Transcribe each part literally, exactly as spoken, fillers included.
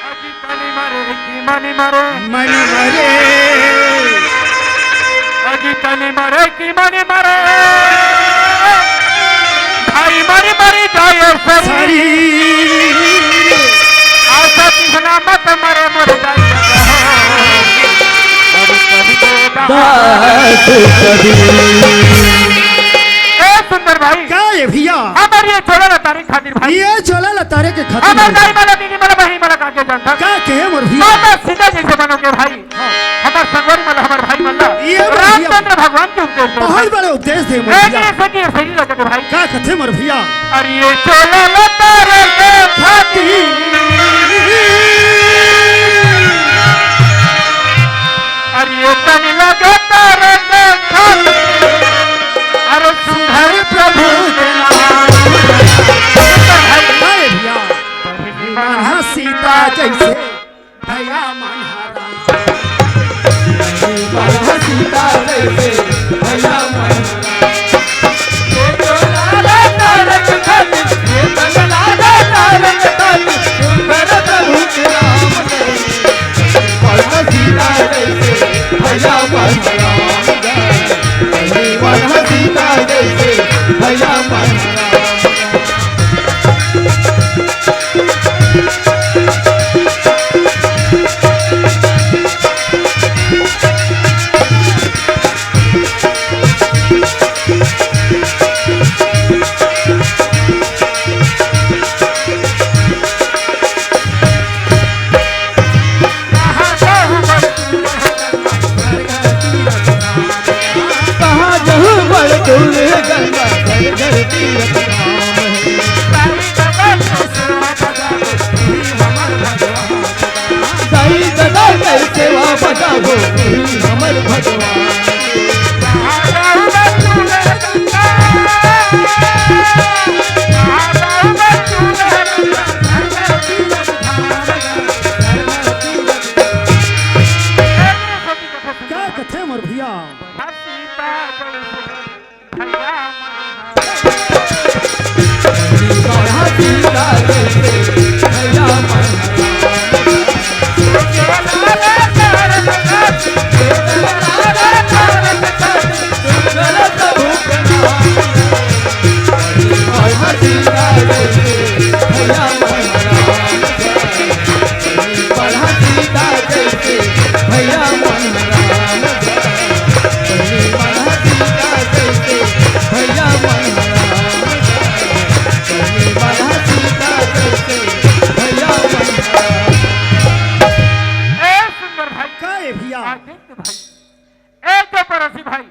अजी तनी मरे की मनी मरे। मनी मरे। अजी तनी मरे की मनी मरे। भाई मरी मरी जाए सरी। सरी। आशा किसना मत मरे मर जाए। दास कबीर। ए सुंदर भाई। का ये भैया? हमार ये चोला लतारे खातिर भाई। ये चोला लतारे के खातिर हमार भाई। दाई माला, दीदी माला, बहिनी माला का के जानता। का कहे मोर भैया? माता सीता जैसे बनो के भाई। हाँ। हमार संगवारी माला, हमार भाई माला। ये मोर भैया। रामचंद्र भगवान के उपदेश दे बहुत भाई। बड़े उपदेश दे मोर एक भैया। ऐसे की ऐसे ही लगे भाई। का कथे मोर भैया? अरे ये चोला लतारे के खातिर। अरे ये तन लगे तारे के खातिर। अरे सुंदर प्रभु के नाम। अरे भैया, बहिनी मन सीता जैसे भैया मन हरा। बहिनी मन सीता जैसे भैया मन हरा। दाई ददा के सेवा बजाबो, तू ही हमर भगवान। का कथे मोर भैया? ए सुंदर भाई, का ए भैया? आदित्य भाई, ए तो पड़ोसी भाई,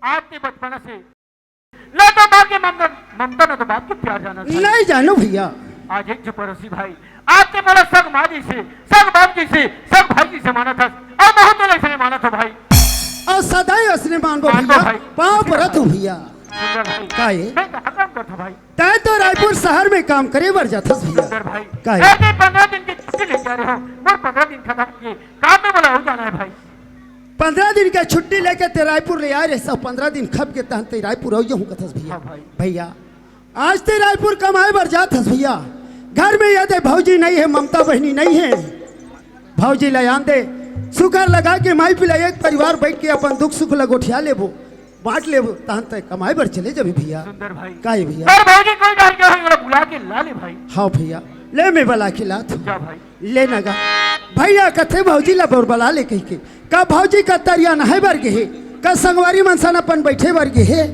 आज के बचपन से ले तो माँ के ममता, ममता न तो बाप के प्यार जाना चाहिए। नहीं जानो भैया। आज एक जो पड़ोसी भाई, आज के मोला सग माँ जी से, सग बाप जी से, सग भाई जी से माना था, और बहुत तो ऐसे माना था भाई। और सदाई असने मानबो मानबो भैया, भाई। पाँव परत हूँ भैया। सुंदर भाई। का ये? मैं कहाँ काम करता भाई? तैं तो रायपुर शहर में काम करे बर जाथस भैया। सुंदर भाई। का ये? ए, मैं पंद्रह दिन की छुट्टी लेके आ रहे हो, मोर पंद्रह दिन खत्म किए, काम में बोला हो जाना है भाई। पंद्रह दिन के छुट्टी लेके तैं रायपुर ले आए रहे, सब पंद्रह दिन खप के तहन तैं रायपुर हो जाहूँ कथस भैया। हाँ भाई। भैया, आज तैं रायपुर कमाए बर जात हस भैया, घर में ये दे भौजी नहीं है, ममता बहिनी नहीं है, भौजी ला आन दे, सुखर लगा के माई पिला एक परिवार बैठ के अपन दुख सुख ला गोठिया लेबो, बांट लेबो, तहन तैं कमाए बर चले जाबे भैया। सुंदर भाई। का ये भैया? अरे भौजी कोई डर के है, ओला बुला के ला ले भाई। हाँ भैया, ले मैं बला के लात हूँ। जा भाई। ले न गा। भैया कथे भौजी ला बर बला ले कहिके। का भौजी का तरिया नहाए बर गे हे? का संगवारी मन सन अपन बैठे बर गे हे?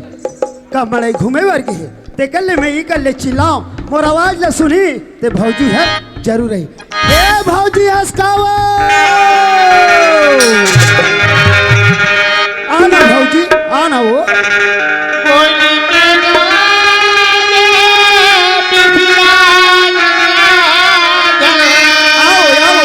का मड़ई घूमे बर गे हे? तेकर ले मैं इकर ले चिल्लाओं, मोर आवाज ला सुनही, ते भौजी हर जरूर रही। ए भौजी हस का वो? आना भौजी, आना वो। आओ, आओ।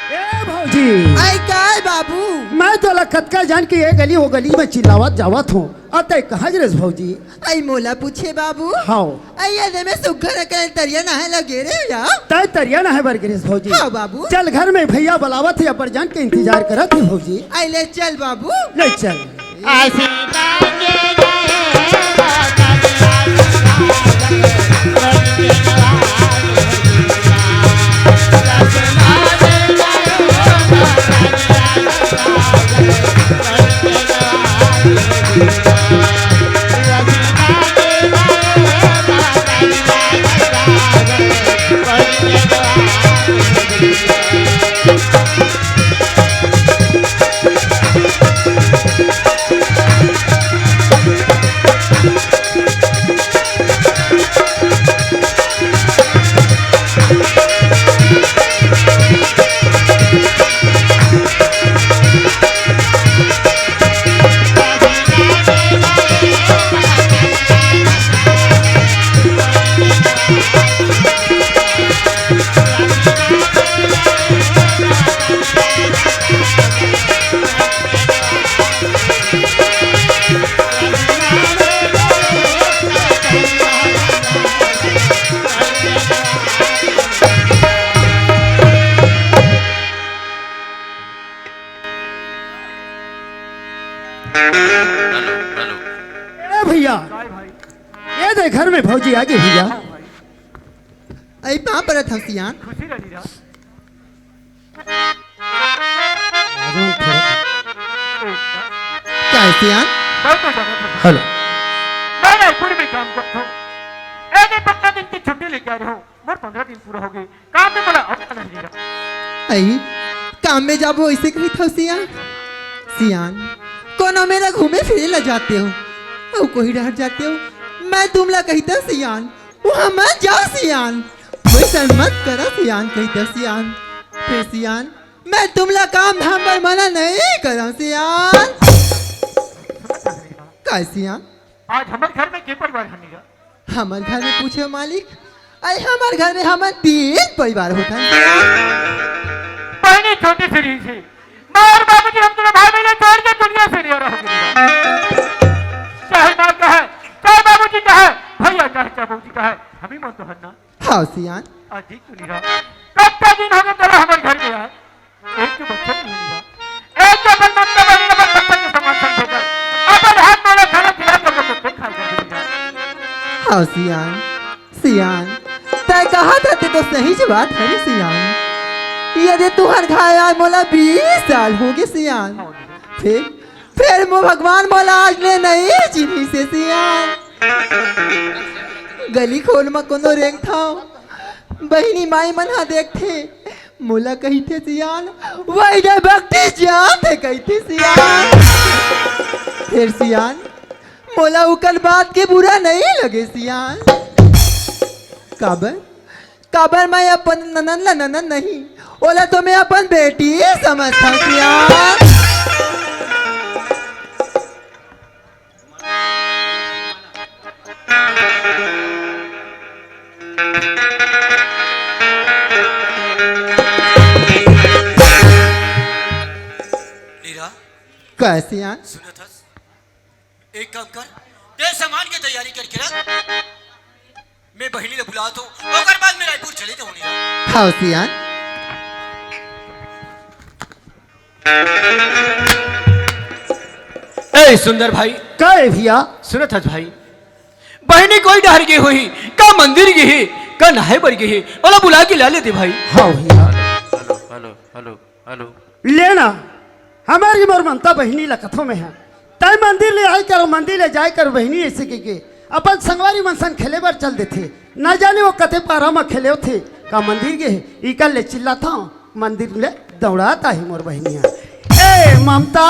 ए भौजी, आई काय बाबू? मैं तोला कतका जान के ये गली वो गली में चिल्लावत जावत हूँ, अउ तैं कहाँ गिरेस भौजी? आई मोला पूछे बाबू। हाव। आई ये दे में सुग्घर अकन तरिया नहाय ला गे रेहेंव या? तैं तरिया नहाय बर गिरेस भौजी? हाव बाबू। चल घर में भैया बलावत हे, अब्बड़ जान के इंतजार करत हे भौजी। आई ले चल बाबू। ले चल। Hello, hello. ए भैया, काय भाई? ये देख घर में भौजी आ गई भैया। अई पाँव परत हंव सियान। खुशी रही रहा। काय सियान? मैं तो जानत हंव। हेलो। मैं रायपुर में काम करत हंव। ए दे पंद्रह दिन की छुट्टी लेके आ रहे हो। मोर पंद्रह दिन पूरा हो गए। काम में मोला अब जाना हे। अई, काम में जाबो अइसे कहिथव सियान? सियान, कोनो मेर घूमे फिरे ला जातेव, अउ कोही डहर जातेव, मैं तुमला कहिथंव सियान, उहाँ मत जाव सियान, वइसन मत करा सियान कहिथंव सियान। फेर सियान, मैं तुमला काम धाम बर मना नइ करंव सियान। काय सियान? आज हमर घर में के परिवार हनी गा? हमर घर में पूछे मालिक, अई हमर घर में हमन तीन परिवार होथन। पहली छोटी सी रीस हे, माँ और बाबूजी हम तीनों भाई बहन छोड़ के दुनिया से नियर हो गए। चाहे माँ का है, चाहे बाबूजी का है, भैया का है, चाहे बाबूजी का है, हम ही मन तो हन ना। हाँ सियान। अजीत तू निरा, कब का दिन हो गया तेरा हमर घर में आए? एक तो बच्चा नहीं मिला। एक तो अपन ममता बहन अपन बच्चा के समान समझेगा। अपन हाथ में वाला खाना खिला कर वो कुत्ते खा जाएगा। हाँ सियान, सियान, तैं कहा था ते तो सही बात हे रे सियान। ये दे तुहर घर आए मोला बीस साल हो गए सियान। फिर, फिर मो भगवान मोला आज ले नहीं चिन्हिस हे सियान। गली खोर म कोनो रेंगथंव, बहिनी माई मन ह देखथे, मोला कहिथे सियान, वही दे बकती जात हे कहिथे सियान। फेर सियान, मोला उकर बात के बुरा नइ लगे सियान। काबर? काबर मैं अपन ननद ला ननद नहीं, ओला तो मैं अपन बेटी समझथंव सियान। नीरा, का सियान? सुनत हस? एक काम कर, ते सामान के तैयारी करके रख। मैं बहिनी ला बुलात हूँ, ओकर बाद मैं रायपुर चले जाहूँ नीरा। हाँ सियान। ए सुंदर भाई। का ए भैया? सुनत हस भाई, बहिनी कोई डहर गे होही, का मंदिर गे हे, का नहाए बर गे हे, ओला बुला के ला लेते भाई। हाँ भैया। Hello, hello, hello, hello. ले ना, हमर ही मोर ममता बहिनी ला कथों में है। तय मंदिर ले आए करो, मंदिर ले जाए करो बहिनी, ऐसे के, के अपन संगवारी मन संग खेले बर चल देथे। ना जाने वो कते पारा म खेले होथे, का मंदिर गे हे, इकर ले चिल्लात हूँ, मंदिर ले दौड़ात आही मोर बहिनिया। ए ममता,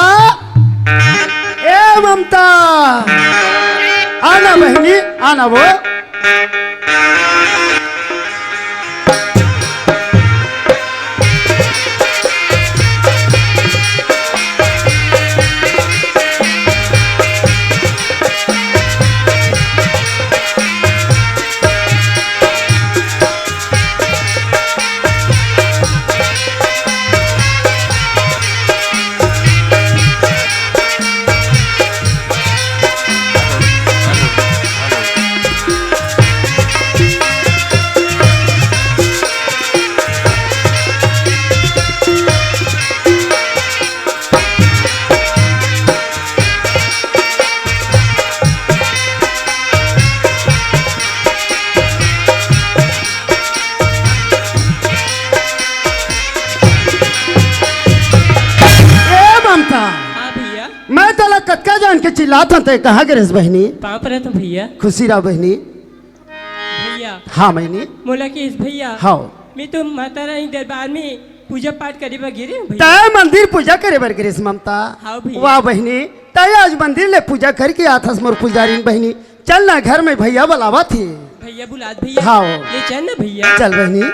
ए ममता, आना बहिनी, आना वो। ए ममता, हाँ भैया। मैं तोला कतका जान के चिल्लात हूँ, तय कहाँ गे रेहेस बहिनी? पाँव परत हूँ भैया। खुशी रह बहिनी। भैया। हाँ बहिनी। मोला कहिस भैया। हाँ। मैं तो माता रानी दरबार में पूजा पाठ करे बर गे रेहेंव भैया। तय मंदिर पूजा करे बर गे रेहेस ममता? हाँ भैया। वाह बहिनी, तय आज मंदिर ले पूजा करके आत हस मोर पुजारिन बहिनी। चल ना, घर में भैया बुलावत हे। भैया बुलात भैया। हाँ। ले चल ना भैया। चल बहिनी।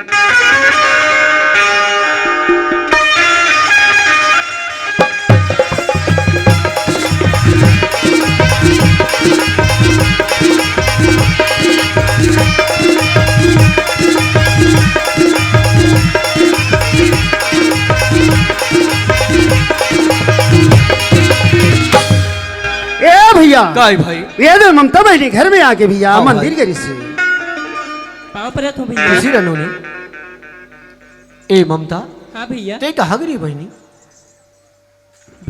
ए भैया। का हे भाई? ये दे ममता बहिनी घर में आगे भैया, हाँ भाई। मंदिर गे रिहिसे। पाँव परत हूँ भैया। खुशी रह नोनी। ए ममता। हाँ भैया। तय कहाँ गे रहे बहिनी?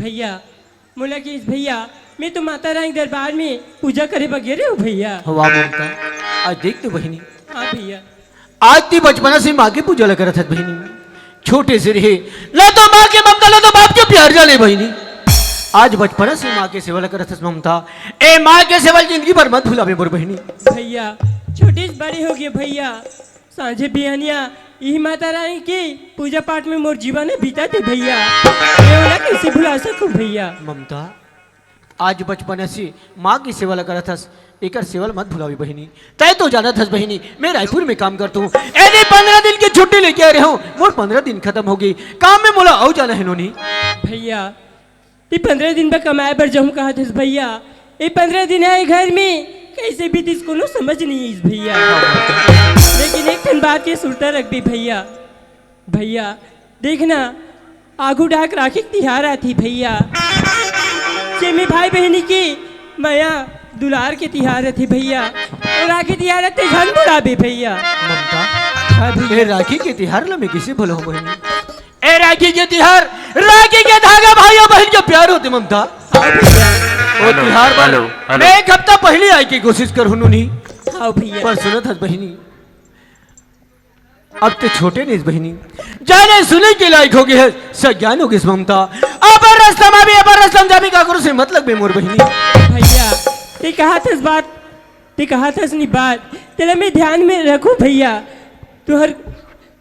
भैया, मोला कहिस भैया, मैं तो माता रानी दरबार में पूजा करे बर गे रेहेंव भैया। वाह ममता, आज देख तो बहिनी। हाँ भैया। आज तैं बचपना से माँ के पूजा ला करत हस बहिनी। छोटे से रहे, ना तो माँ के ममता, ना तो बाप के प्यार जाने बहिनी। आज बचपना से माँ के सेवा ला करत हस ममता। ए माँ के सेवा ला जिंदगी भर मत भुलाबे मोर बहिनी। भैया, छोटे से बड़े हो गे भैया। सांझे बिहनिया इही माता रानी के पूजा पाठ में मोर जीवन ह बीतत हे भैया। मैं ओला कइसे भुला सकूं भैया? ममता, आज बचपन से माँ के सेवा ला करत हस, एकर सेवा ला मत भुलावे बहिनी। तैं तो जानत हस बहिनी, मैं रायपुर में काम करत हूँ, एदे पंद्रह दिन के छुट्टी लेके आए रहेंव, मोर पंद्रह दिन खतम हो गे, काम में मोला अउ जाना हे नोनी। भैया, ए पंद्रह दिन बर कमाए बर जाहूं कहत हस भैया, ए पंद्रह दिन ह ए घर में कइसे बीतिस कोनो समझ नइ आइस भैया। लेकिन एक ठन बात के सुरता रखबे भैया, भैया देख ना, आगू डाहक राखी के तिहार आथे भैया, जेमे भाई बहिनी के मया दुलार के तिहार रथे भैया, अउ राखी तिहार रथे झन भुलाबे भैया। ममता, हाँ भैया। ए राखी के तिहार ला मैं कइसे भुलाहूं बहिनी? ए राखी के तिहार, राखी के धागा भाई अउ बहिन के प्यार होथे ममता। हाँ भैया। ओ हेलो, तिहार बर हेलो, हेलो। मैं एक हफ्ता पहिली आए के कोशिश करहूं नोनी। हाँ भैया। पर सुनत हस बहिनी, अब तैं छोटे नइ हस बहिनी, जाने सुने के लायक हो गे हस, सज्ञान हो गे हस ममता। अपन रस्ता म आबे, अपन रस्ता म जाबे, काकरो से मत लगबे मोर बहिनी। भैया, तैं कहत हस बात, तैं कहत हस नी बात, तेला मैं ध्यान में रखहूं भैया। तुंहर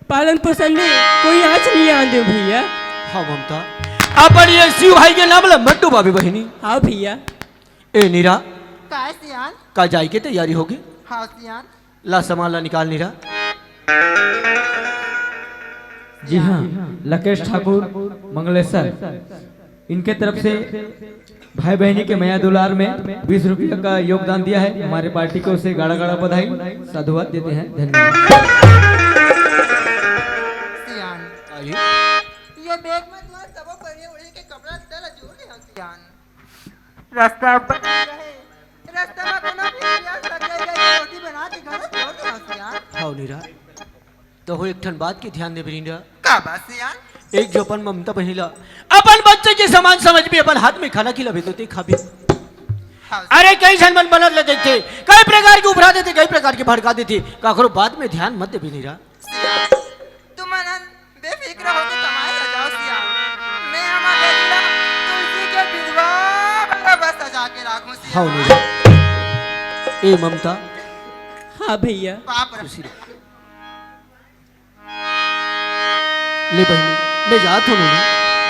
पालन पोषण में कोई आंच नइ आन देंव भैया। हाँ ममता, अपन ए शिव भाई के नाम ला मत डुबाबे बहिनी। हाँ भैया। ए नीरा, काय सियान? का जाए के तैयारी हो गे? हाँ सियान। ला सामान ला निकाल नीरा। जी हाँ, लकेश ठाकुर मंगलेसर, इनके तरफ से भाई बहिनी के मया दुलार में बीस रुपया का योगदान दिया है हमारे पार्टी को, उसे गाड़ा गाड़ा बधाई, साधुवाद देते हैं, धन्यवाद। सियान। आइए। ये बैग में तुम्हारे सबो पहने ओढ़े के कपड़ा लत्ता ला जोर दे सियान। रास्ता अब रहे। रास्ता में कोनो भी प्यास लग जाए, जाए रोटी बना के घर छोड़ दे। ठन बात के ध्यान देबे नहीं रा। का बात सियान? एक जो अपन ममता बहिनी ला अपन बच्चे के समान समझबे, अपन हाथ में खाना खिलाबे तो ते खाबे। हाँ। अरे कई झन मन बनत ल देखथे, कई प्रकार के उभरा देथे, कई प्रकार के भड़का देथे, काकरो बात में ध्यान मत देबे नहीं रा। सियान, तुमन बेफिक्र होके कमाए ल जाओ सियान। मैं हमर बेटी ला तुलसी के विधवा बराबर सजा के राखूं सियान। हाँ नहीं रा। ए ममता। हाँ भैया। बाप रे। खुशी रह। ले बहिनी, मैं जात हूँ नोनी।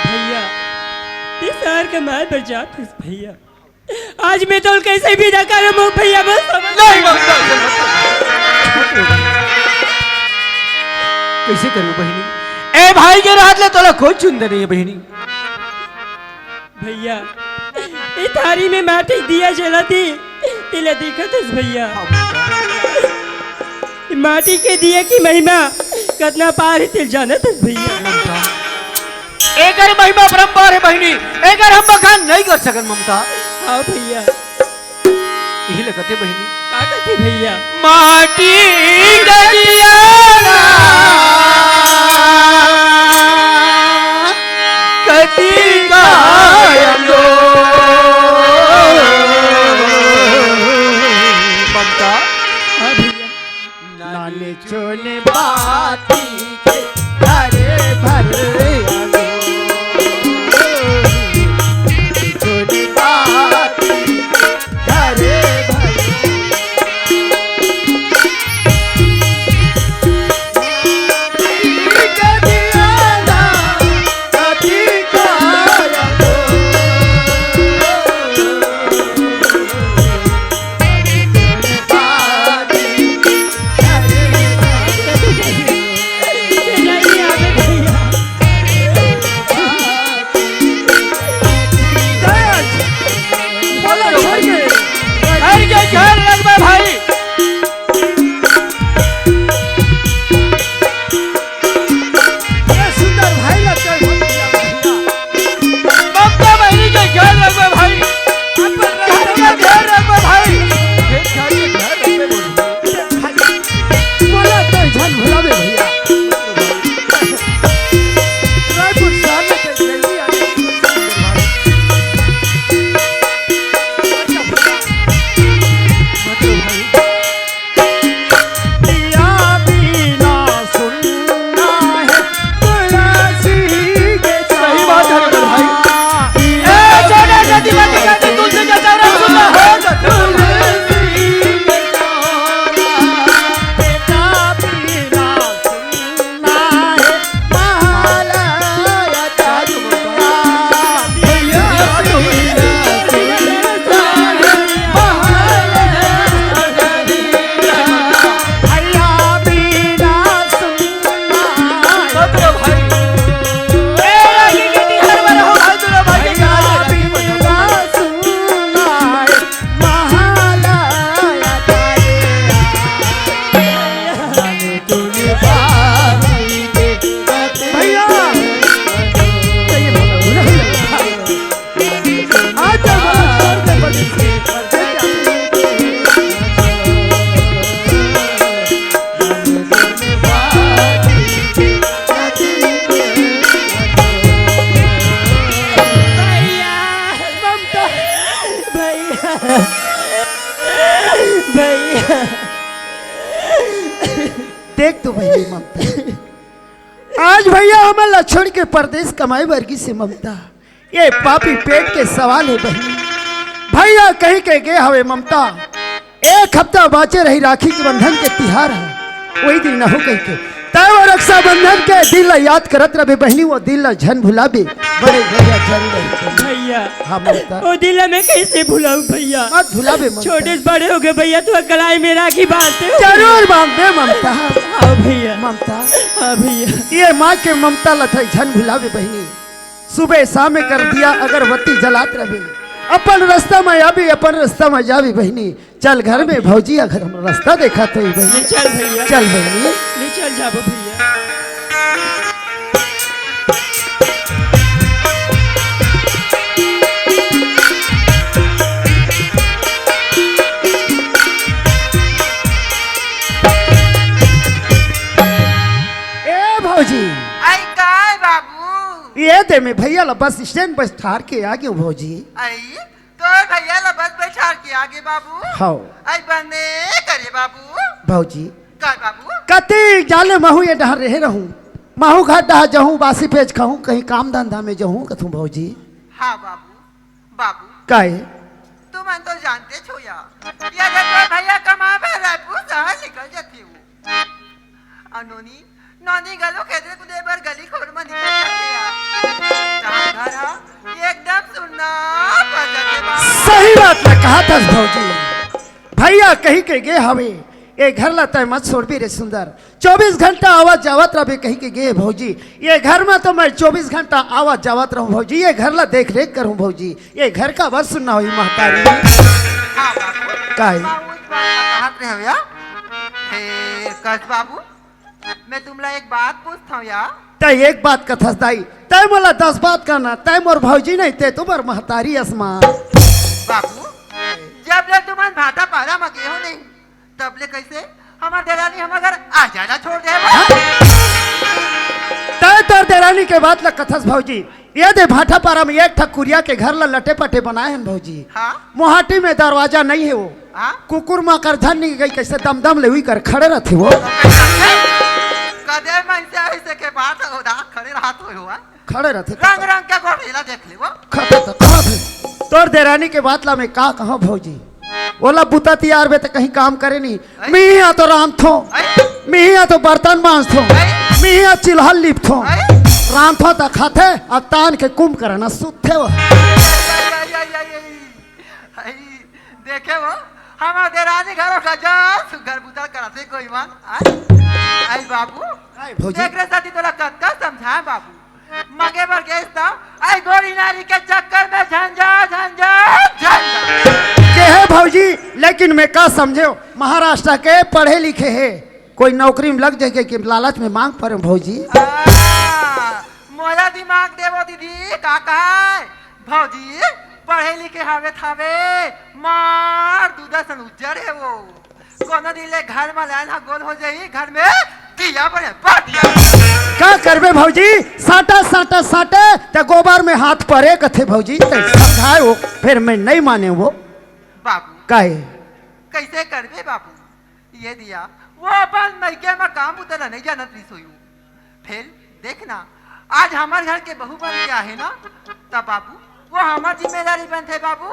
भैया, ते शहर के माय बर जात हस भैया। आज मैं तो कैसे विदा करम हो भैया, मैं समझ नहीं, ममता, कैसे करूँ बहिनी? ए भाई के रहत ले तोला कोई चुंदा नहीं है बहिनी। भैया, ए थारी में माटी दिया जलाती, तेला देखत हस भैया। हाँ, भैया। ए माटी के दिया की महिमा कतना पार हे, तेला जानत हस भैया। ममता, एकर महिमा अपरंपार हे बहिनी, एकर हम बखान नहीं कर सकन ममता। हाँ भैया। यही लगत हे बहिनी। का कथे भैया? माटी के दिया ना कति कायम दो। ममता। हाँ भैया। नानी चुनी बाती के घरे भर आयो। नानी चुनी बाती के घरे भर भाई। ए सुंदर भाई ला जय हो भैया, भैया। ममता बहिनी के ख्याल रखबे भाई। अपन रस्ता के ध्यान रखबे भाई। खेत खार के ध्यान रखबे बोल। भाई, बोला तो झन भुलावे भैया। रायपुर सामने के जल्दी आने। मतलब भाई। पिया बिना सुन्ना हे तुलसी के सही बात हे रे भाई। ए, छोटे से दिमाग के तुलसी के चौरा सुन्ना हे। तुलसी के चौरा, पिया बिना सुन्ना हे महल अटारी। भैया, भैया, भैया। देख तो भैया ममता, आज भैया हमन ला छोड़ के परदेस कमाए बर गिस हे ममता। ये पापी पेट के सवाल हे बहिनी। भैया कहि के गे हवे ममता, एक हफ्ता बाचे रही राखी के बंधन के तिहार हे, वही दिन न हो कहि के। तैं वो रक्षाबंधन के दिन ला याद करत रहे बहिनी, वो दिन ला झन भुलाबे। बड़े भैया झन भुलाबे। भैया। हाँ ममता। वो दिन ला मैं कैसे भुलाऊं भैया? मत भुलाबे ममता। छोटे से बड़े हो गए भैया, तू कलाई में राखी बांधते हो। जरूर बांधबे ममता। हाँ भैया। ममता। हाँ भैया। ये माँ के ममता ला तैं झन भुलाबे बहिनी। सुबह शाम कर दिया अगरबत्ती जलात रहे। अपन रास्ता में आबे, अपन रास्ता में जाबे बहिनी। चल घर में भौजी, अगर हम रास्ता देखा तो ही बहिनी। ले चल भैया। चल बहिनी। ले चल जाबो भैया। ए जी। आई काय बाबू? ये दे में भैया ला बस स्टैंड बइठार के आ गेंव भौजी। आई तोर भैया ला बस बइठार के आ गे बाबू। हव। आई बने करे बाबू। भौजी। काय बाबू? कति जाले महूँ ये डहर रहे रहूँ, महूँ घर डहर जहूँ, बासी पेज खाहूँ, कहीं काम धंधा में जहूँ कथूँ भौजी। हाँ बाबू। बाबू। काय? तुमन तो जानते छो या, ये दे तोर भैया कमाए बर रायपुर शहर निकल जाथे वो। अउ नोनी, नोनी घलो खेदे कूदे बर गली खोर म निकल जाथे या। तहार घर ह एकदम सुन्ना पड़ जाथे बाबू। सही बात ल कहत हस भौजी। भैया कहि के गे हवे, ए घर ला तैं मत छोड़बे रे सुंदर। चौबीस घंटा आवत जावत रहिबे कहि के गे भौजी। ये घर म तो मैं चौबीस घंटा आवत जावत रहूँ भौजी, ये घर ला देख रेख करहूँ भौजी। ये घर काबर सुन्ना होही महतारी। हाँ बाबू। काय? मैं उही बात ला कहत रहेंव या। हे कस बाबू, मैं तुमला एक बात पूछथंव या। तैं एक बात कथस दाई, तैं मोला दस बात कहना, तैं मोर भौजी नहीं, तैं तो मोर महतारी अस माँ। बाबू, जब ले तुमन भाटापारा म गे हो नहीं, तब ले कइसे हमर देरानी हमर घर आ जाना छोड़ दे? तैं तोर देरानी के बात ल कथस भौजी, ये दे भाटापारा म एक ठा कुरिया के घर ल लटे पटे बनाए हन भौजी। हाँ? मोहाटी में दरवाजा नहीं हे वो। हाँ? कुकुर माकर झन नहीं गई, कइसे दम दम ले उही कर खड़े रहिथे वो। कदे मनसे अइसे के बात हो रहा, खड़े रहत होय हो, हाँ? खड़े रहिथे। रंग रंग के गोठिया ला देख ले वो। खड़े त खड़े थे। तोर देरानी के बात ला मैं का कहंव भौजी, ओला बुता तियारबे त कहीं काम करे नहीं। अई। मिहिया तो रांधथों, अई। मिहिया तो बर्तन मांजथों, अई। मिहिया चिल्हल लिपथों। अई। रांधथों त खाथे, अउ तान के कुंभकरन अस सुतथे वो। अई, अई, अई, अई, अई। अई, देखे वो, हमर देरानी घलो गजब सुग्घर बुता ल करथे कोई मन। अई, अई बाबू, अई भौजी। देख रे सती तोला कतका समझाएंव बाबू। मगे बर गेस त, अई गोरी नारी के चक्कर में झंझट, झंझट, झंझट। के हे भौजी, लेकिन मैं का समझेंव, महाराष्ट्र के पढ़े लिखे हे, कोई नौकरी म लग जाही के लालच में मांग परेंव भौजी। आ, मोला दिमाग दे वो दीदी, का कहय? भौजी, पढ़े लिखे हवे त हवे, मार दूध असन उज्जर हे वो। कोनो दिन ले घर म लाइन ह गोल हो जाही, घर में दिया बरे बर दिया। का करबे भौजी, साटा, साटा, साटे, त गोबर में हाथ परे कथे भौजी, तैं समझाए वो, फेर मैं नहीं मानेंव वो। बाबू। काहे? कइसे करबे बाबू? ये दिया, वो अपन मइके म काम बुता ला नहीं जानत रहिस होही। फेर देख ना, आज हमर घर के बहू बन के आहे ना, त बाबू, वो हमर जिम्मेदारी बनथे बाबू।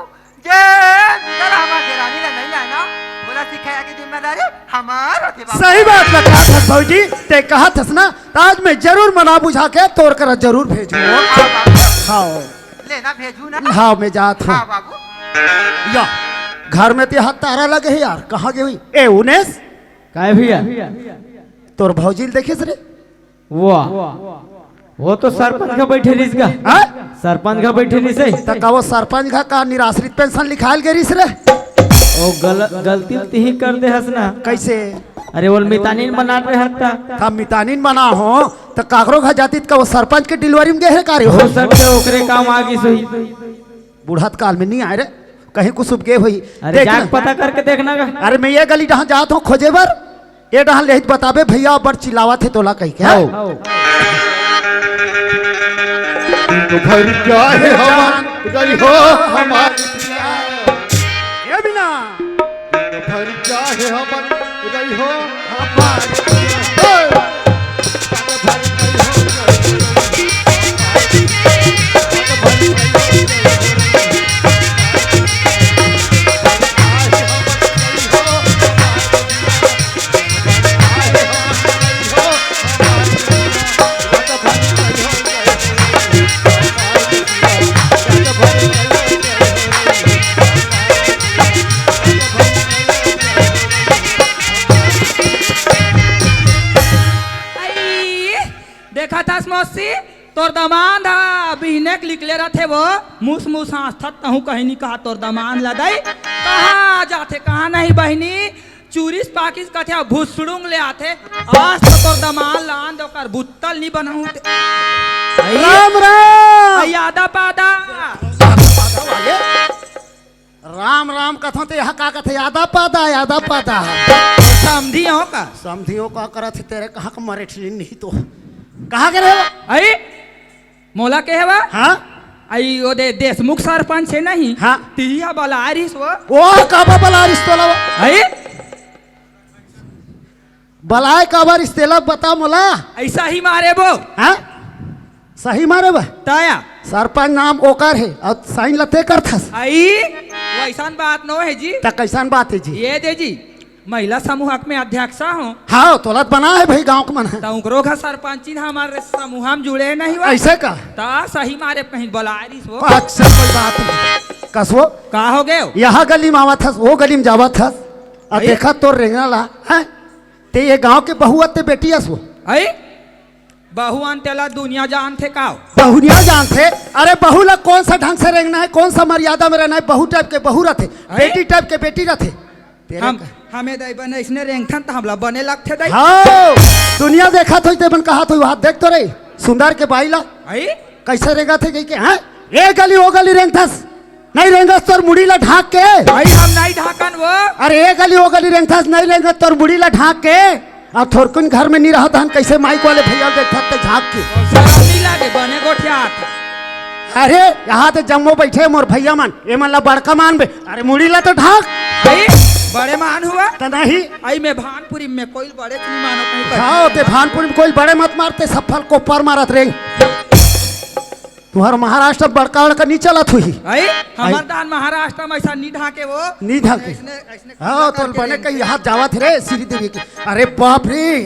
जे बुता ला हमर देरानी ला नहीं आय ना, ओला सिखाए के जिम्मेदारी हमर होथे बाबू। सही बात ल कहत हस भौजी, तैं कहत हस ना, त आज मैं जरूर मना बुझा के तोर करा जरूर भेजहूँ। हाँ बाबू। हाँ। ले ना भेजहूँ ना। हाँ, मैं जात हंव। हाँ बाबू। या, घर में तो यहाँ तारा लगे हे यार, कहाँ गे होही? ए उनेस, काय भैया? तोर भौजी ल देखेस रे? वाह, वो तो सरपंच घर बइठे रहिस गा। हाँ? सरपंच घर बइठे रहिस हे। त का वो सरपंच घर का निराश्रित पेंशन लिखाय ल गे रहिस रे? ओ गल-, गलती उलती ही कर दे हस ना। कइसे? अरे, वो मितानिन बनात रहे हस त। त मितानिन बना हो, त काकरो घर जातिस त का वो सरपंच के delivery म गे हे का रे हो? हो सकथे ओकरे काम आ गिस होही। बुढ़त काल में नहीं आय रे, कहीं कुछ सुभ गे होही। अरे, देख जाके ना। पता करके देखना गा। अरे, मैं ये गली डहान जात हंव खोजे बर, ये डहान ले बताबे भैया, बड़ चिल्लावत हे तोला कहिके। हव। दिन भर चाहे हमर रही हो हमर पिया। ए बिना। दिन भर चाहे हमर रही हो हमर पिया। अई, देखत हस मौसी, तोर दमांद ह बिहने के निकले रथे वो, मुस मुस हाँसथस तहूँ कहीं नहीं कहा तोर दमांद ल दई। कहाँ जाथे, कहाँ नहीं बहिनी, चुरिस पाकिस कथे, भुसड़ुंग ले आथे। आज तो तोर दमांद ल आन दे, ओकर बुत्तल नहीं बनाहूँ ते। अई, राम राम। अई, आदा पादा। राम राम कथों ते यहाँ का कथे, आदा पादा, आदा पादा। समधी हो का? समधी हो का करत हे तेरे कहाँ का मरे ठिली नहीं तो। कहाँ के रहे हो? अई, मोला के हवा? हाँ? अई, ओ दे, देशमुख सरपंच हे नहीं? हाँ। तिही हा बलाय रिहिस वो। ओ, काबर बलाय रिहिस तोला वो? अई? बलाय काबर रिहिस तेला बता मोला। अइसा ही मारे वो। हाँ? सही मारे बा? ताया। सरपंच नाम ओकर हे, अउ sign ल ते करथस। अई, वइसन बात नो हे जी। त कइसन बात हे जी? ये दे जी, महिला समूहक में अध्यक्ष हों। हाँ, तोला त बना हे भाई गाँव के मन हे। त उकरो घर सरपंचिन हमर समूह में जुड़े नहीं हुआ। अइसे का? त सही मारे कहीं बलाय रिहिस वो। अच्छा, कोई बात नहीं। कस वो? का हो गयो? यहाँ गली में आवत हस, वो गली में जावत हस। अ अई? देखा तोर रेंगना ला, हैं? ते ये गाँव के बहू अते बेटी अस वो। अई? बहू अन तेला दुनिया जानथे का? बहुनिया जानथे। अरे बहू ला कौन सा ढंग से रेंगना हे, कौन सा मर्यादा में रहना हे, बहू type के बहू रथे, अरे? बेटी type के बेटी रथे। तेरे हम, का- हमें दई बने इसने रेंगथन त हमला बने लगथे दई। हाँ, दुनिया देखत होई ते मन कहत होई, वहाँ देख तो रे, सुंदर के बाई ला। अई? कइसे रेंगथे कहि के, हाँ? ए गली ओ गली रेंगथस, नहीं रेंगस तोर मुड़ी ला ढाँक के। भाई हम नहीं ढाँकन वो। अरे ए गली ओ गली रेंगथस, नहीं रेंगस तोर मुड़ी ला ढाँक के। अब थोरकुन घर में नहीं रहत हन, कइसे माइक वाले भैया देखत ते झाँक के। सरम नहीं लागे, बने गोठियात। अरे यहाँ ते जम्मो बइठे मोर भैया मन, ए मन ला बड़का मानबे। अरे मुड़ी ला तो ढाँक। भाई, बड़े मान हुआ। त नहीं। अई मैं भानपुरी में कोई बड़े नहीं मानो कहीं पर। हाँ, ते भानपुरी में कोई बड़े मत मारते, सब फल को पर मारत रेंग। तुहर महाराष्ट्र बड़का बड़का नी चलत होही। अई, हमर अई। दान महाराष्ट्र में अइसा नी ढाँके वो। नी ढाँके। अइसने, अइसने हाँ, खुला तोल करके बने रेंगे। कहीं यहाँ जावत हे रे, श्रीदेवी के। अरे बाप रे,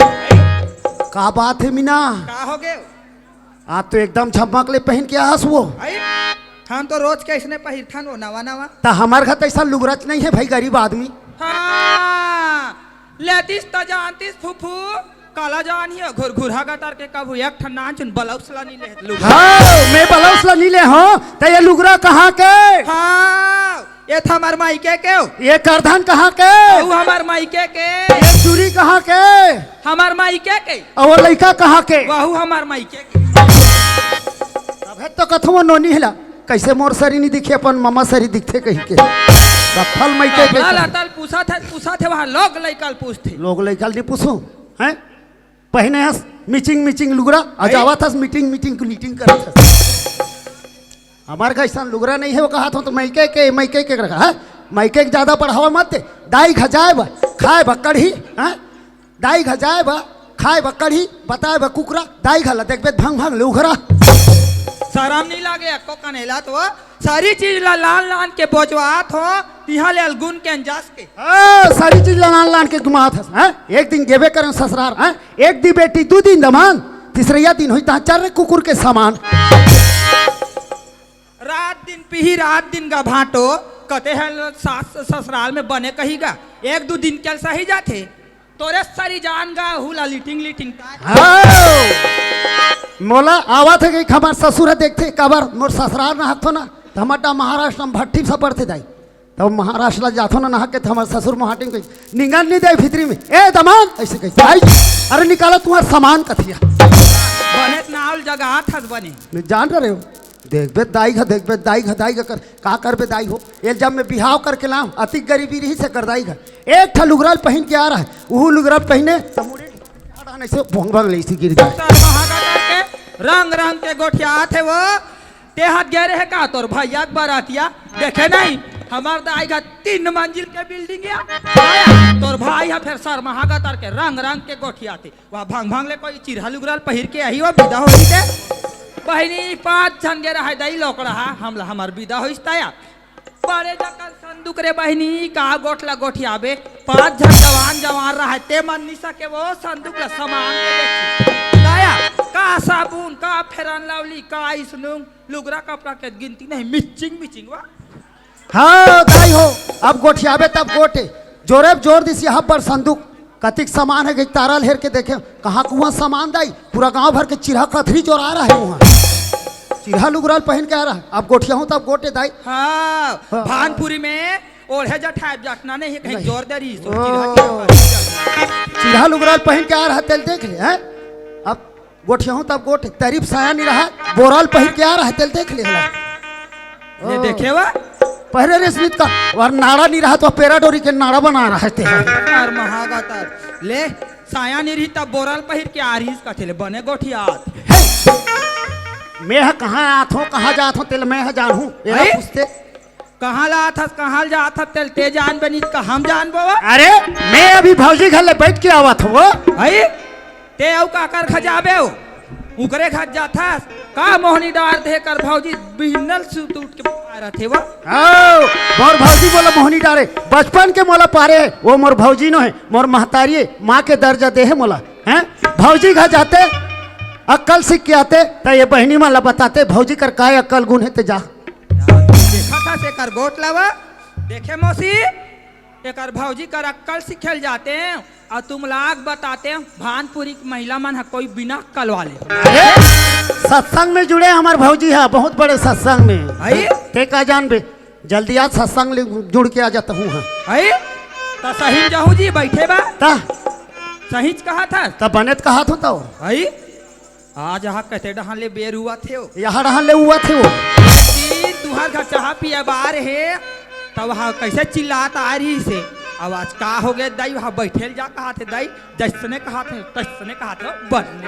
का बात हे मीना? का हो गयो? आज तो एकदम झमक ले पहिन के आहस वो। अई, हम तो रोज के अइसने पहिरथन वो, नवा नवा। त हमर घर त अइसा लुगरच नहीं हे भाई, गरीब आदमी। हाँ, लेतिस त जानतिस फूफू, काला जान ही घुरघुरा गतर के कभू एक ठन नानचुन blouse ला नी ले लुगरा। हाँ, मैं blouse ला नी ले हों, त ये लुगरा कहाँ के? हाँ, ये त हमर माइके के हो। ये करधन कहाँ के? अउ हमर माइके के। ये चूरी कहाँ के? हमर माइके के। अउ वो लइका कहाँ के? वहू हमर माइके के। तभे तो कथों नोनी हेला। कइसे मोर सरी नी दिखे, अपन ममा सरी दिखथे कहि के। सफल माइके के। लइका ल पूछथे, पूछथे, वहाँ लोग लइका ल पूछथे। लोग लइका ल नी पूछूं, हैं? पहिने हस मिचिंग मिचिंग लुगरा, अउ अई? जावत हस मीटिंग मीटिंग की मीटिंग करत हस। हमर घर अइसन लुगरा नहीं हे, वो कहत हों त माइके के, माइके के रखा, हैं? माइके के ज्यादा बढ़ावा मत दे। दाई घर जाए बर, खाए बर कढ़ी, हैं? दाई घर जाए बर, खाए बर कढ़ी, बताए बर कुकरा, दाई घर ला देखबे त भंग भंग ले उघरा। सरम नहीं लागे, अक्को कनेला तो सारी चीज ला लान लान के बोजवात हों, तिहाँ ले अलगुन के अंजास के। हाँ, सारी चीज ला लान लान के गुमात हस, हैं? एक दिन गेबे करन ससुरार, हैं? एक दिन बेटी, दू दिन दमांद, तीसरैया दिन होई तहाँ चर्रे कुकुर के समान। रात दिन पीही, रात दिन गा भांटो, कते हे सास ससुराल में बने कही गा। एक दू दिन के सही जाथे, तोरे सरी जान गा हुला लिटिंग लिटिंग ताय। हाँ। मोला आवत हे कि हमर ससुर ह देखथे, काबर मोर ससुरार नहकथों ना, त हमर टा महाराष्ट्र में भट्ठी से पड़थे दाई। तब महाराष्ट्र ला जाथों ना नहा के, त हमर ससुर मोहाटी में कही, "निंगन नहीं दे भीतरी में, ए दमांद," अइसे कही, "आई, अरे निकाला तुम्हार सामान कथिया।" बने त नाव जगह आत हस बने। नहीं जान रहे हो, देखबे दाई घर, देखबे दाई घर, दाई घर कर, का करबे दाई हो? ये जब मैं बिहाव करके लाऊं, अतिक गरीबी रहिस हे कर दाई घर। एक ठा लुगरा ल पहिन के आ रहा है, उहू लुगरा ल पहिने, त मुड़ी ठाड़ा नहीं से भोंगवा ले इसी गिर गया। सर महागटर के रंग रंग के गोठियात हे वो, ते हाथ गए रहे का तोर भैया के बरातिया? देखे नहीं, हमर दाई घर तीन मंजिल के building या। आया, तोर भाई ह फेर सर महागटर के रंग रंग के गोठियात हे। वह भंग भंग ले कोई चिरहा लुगरा ल पहिर के आही, वो बिदा होही ते। बहिनी पाँच झन गे रहे दई लोकड़ा हा, हमला हमर बिदा होइस ताया। बड़े जकन संदूक रे बहिनी, का गोठ ला गोठियाबे। पाँच झन जवान जवान रहे, ते मन निसा के वो संदूक ला समान के देखी। ताया, का साबुन, का Fair and Lovely, का इसनुंग, लुगरा कपड़ा के गिनती नहीं, मिचिंग मिचिंग वा। हाँ दाई हो, अब गोठियाबे तब गोठे। जोरे जोर दिस यहाँ पर संदूक, कतिक सामान हे, तारा ल हेर के देखे, कहाँ कुआं सामान दाई, पूरा गांव भर के चिरहा कथरी जोरा रहा है वहाँ। चिरहा लुगरा ल पहिन के आ रहा है, अब गोठियाहूं तब गोठे दाई। हाँ, हाँ। भानपुरी में ओढ़े जठाए जटना नहीं हे, कहीं नहीं। जोर दे रही, सो ओ। चिरहा के ऊपर। चिरहा लुगरा ल पहिन के आ रहा है, तेल देख ले, हैं? अब गोठियाहूं तब गोठे, तरीफ साया नहीं रहा, बोरा ल पहिर के आ रहा है, तेल देख ले हला। ये ओ। देखे वा? पहिरे रे स्मित का, और नाड़ा नहीं रहा तो पेरा डोरी के नाड़ा बना रहा है ते। तार महागा तार। ले, साया नइ रही तब बोरल पहिर के आ रहिस कथे ले बने गोठियात। मैं ह कहाँ आथों, कहाँ जाथों, तेल मैं ह जानहूँ। एला अरे? पूछते। कहाँ ला आथस, कहाँ ल जाथस, तेल ते जानबे नहीं, का हम जानबो वो? अरे, मैं अभी भौजी घर ले बैठ के आवत हूँ। अई, ते अउ काकर घर जाबे हो? उकरे घर जाथस? का मोहनी डार दे कर भौजी बिहनल सुत उठ के पारत हे वो? आओ, मोर भौजी मोला मोहनी डारे, बचपन के मोला पारे, वो मोर भौजी नो हे, मोर महतारी हे, माँ के दर्जा दे हे मोला, हैं? भौजी घर जाते, अक्कल सीख के आते, त ये बहिनी मन ला बताते, भौजी कर काय अक्कल गुण हे, ते जा। यार, देखा था से कर गोठ लावा, देखे मौसी, एकर भौजी कर अक्कल सीखे ल जाते हैं अउ तुम लाग बताते हैं, भानपुरी के महिला मन ह कोई बिना अक्कल वाले। अरे, सत्संग में जुड़े हमर भौजी ह, बहुत बड़े सत्संग में। अई? ते का जानबे, जल्दी आज सत्संग ले जुड़ के आ जाता हूँ। हाँ। अई? त सही में जाहूँ जी, बैठे बा। ता? सही च कहा था। त बने त कहा था तो। अई? आज यहाँ कते डहान ले बेर हुआ थे हो। यहाँ डहान ले हुआ थे हो। दिन तुहर घर चाहा पिए बार हे, तब वहाँ कैसे चिल्लात आ रही से। अब आज का हो गए दाई, वहाँ बैठे ल जा कहा थे दाई, जैसने कहा थे, तैसने कहा थे, बनने।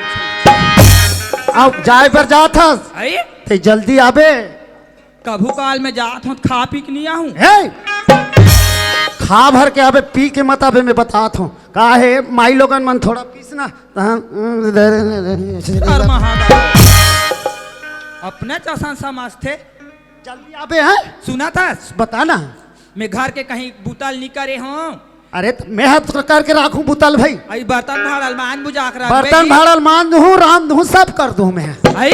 अब जाए बर जात हस, अई? ते जल्दी आबे। कभू काल में जात हूँ, खा पी के नहीं आहूँ। हे! खा भर के आबे, पी के मत आबे, मैं बतात हूँ। का हे, माई लोगन मन थोड़ा पीस ना, तहाँ शर्मा हा। अपने चसन समझथे। जल्दी आबे, हैं? सुना था? बता ना। मैं घर के कहीं बुतल नहीं करे हूँ। अरे, त मैं हाथ करके राखूं बुतल भाई। अई बर्तन भाड़ल मान बुझा के रख बर्तन भाड़ल मान दूं, रांध दूं, सब कर दूं मैं। अई?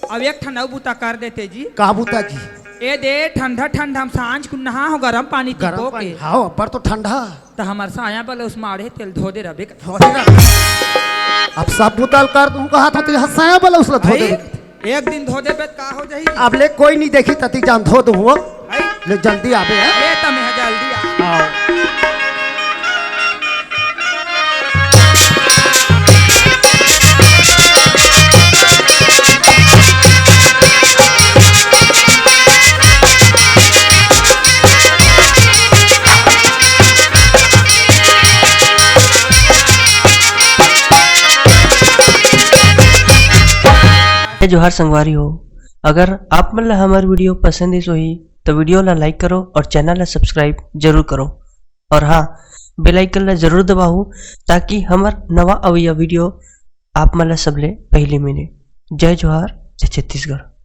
अब एक ठन अउ बुता कर देते जी। का बुता जी? ए दे, ठंडा ठंडा हम सांझ कुन नहा हो, गरम पानी गरम तिको पानी, के। हाँ, अब्बड़ तो ठंडा। त हमर साया बलौस माड़े तेल धो दे रबे। धो दे रबे। अब सब बुतल कर दूं, कहा था तो यहाँ साया बलौस ला धो दे। एक दिन धो देबे त का हो जाही? अब ले कोई नहीं देखी तती जान धो दूं वो। आई? ले जल्दी आबे, हैं? अरे त मैं जल्दी आ। आओ। जय जोहार संगवारी हो, अगर आप मन ला हमर video पसंद आइस होही, तो video ला like करो और channel ला subscribe जरूर करो। और हाँ, bell icon ला जरूर दबाओ, ताकि हमर नवा अवइया video आप मन ला सबले पहली मिले। जय जोहार, जय छत्तीसगढ़।